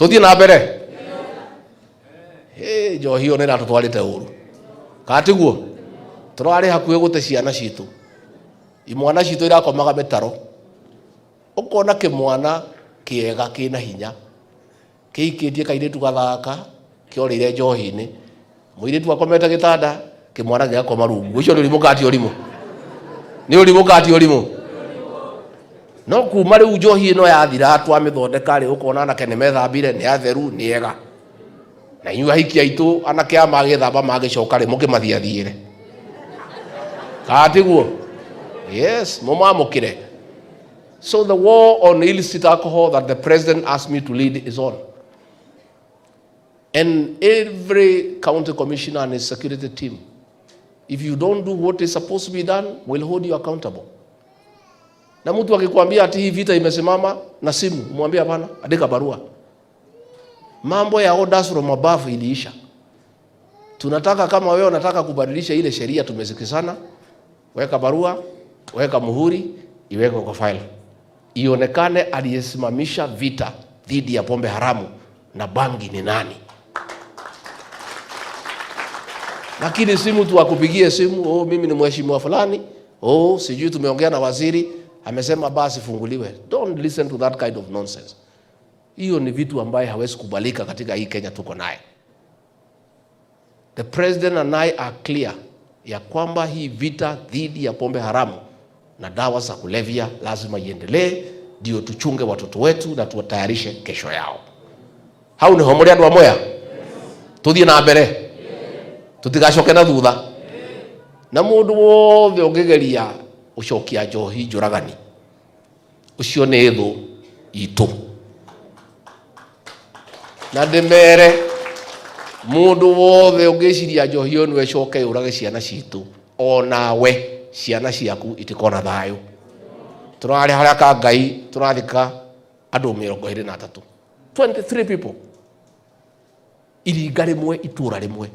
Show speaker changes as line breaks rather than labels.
Tuthiĩ na mbere. Hey, njohi ĩyo nĩ ĩratũtwarĩte ũru, kana tiguo? Tũrarĩ hakuhĩ gũte ciana citũ, imwana citũ irakomaga mĩtaro. Ũkona kĩmwana kĩega kĩna hinya kĩikĩtie kairĩtu gathaka kĩorĩire njohi-inĩ, mũirĩtu akomete gĩtanda, kĩmwana gĩgakoma rungu. Ũcio nĩ ũrimũ kana ti ũrimũ? Nĩ ũrimũ kana ti ũrimũ? No kuma rĩu njohi ĩno yathira twamĩthondeka rĩ, ũkona anake nĩ methambire, nĩ atheru, nĩ ega. Na inyuĩ ahiki aitũ, anake aya magĩthamba magĩcoka rĩ, mũkĩmathiathiĩre, kana tiguo? Yes, mũmamũkĩre. So the war on illicit alcohol that the president asked me to lead is on, and every county commissioner and his security team, if you don't do what is supposed to be done, we'll hold you accountable. Na mtu akikwambia ati hii vita imesimama na simu, mwambie hapana, andika barua. Mambo ya orders from above iliisha. Tunataka, kama wewe unataka kubadilisha ile sheria tumesikizana, weka barua, weka muhuri, iwekwe kwa file, ionekane aliyesimamisha vita dhidi ya pombe haramu na bangi ni nani. Lakini si mtu akupigie simu, "Oh, mimi ni mheshimiwa fulani, oh, sijui tumeongea na waziri, amesema basi funguliwe." Don't listen to that kind of nonsense. Hiyo ni vitu ambaye hawezi kubalika katika hii Kenya tuko naye. The president and I are clear ya kwamba hii vita dhidi ya pombe haramu na dawa za kulevya lazima iendelee, ndio tuchunge watoto wetu na tuwatayarishe kesho yao. Hau niho muri, andu a Mwea? Tuthie na mbere, tutigacoke na thutha. Na mundu wothe ungigeria ucokia njohi njũragani, ucio nĩ thũ itũ. Na ndĩmere, mundu wothe ũngĩciria njohi ĩyo nĩwe ĩcoke yũrage ciana citũ, onawe ciana ciaku itikona thayũ. Tũrarĩ harĩa ka Ngai tũrathika andũ 23, 23 people, iringa rĩmwe, itũra rĩmwe.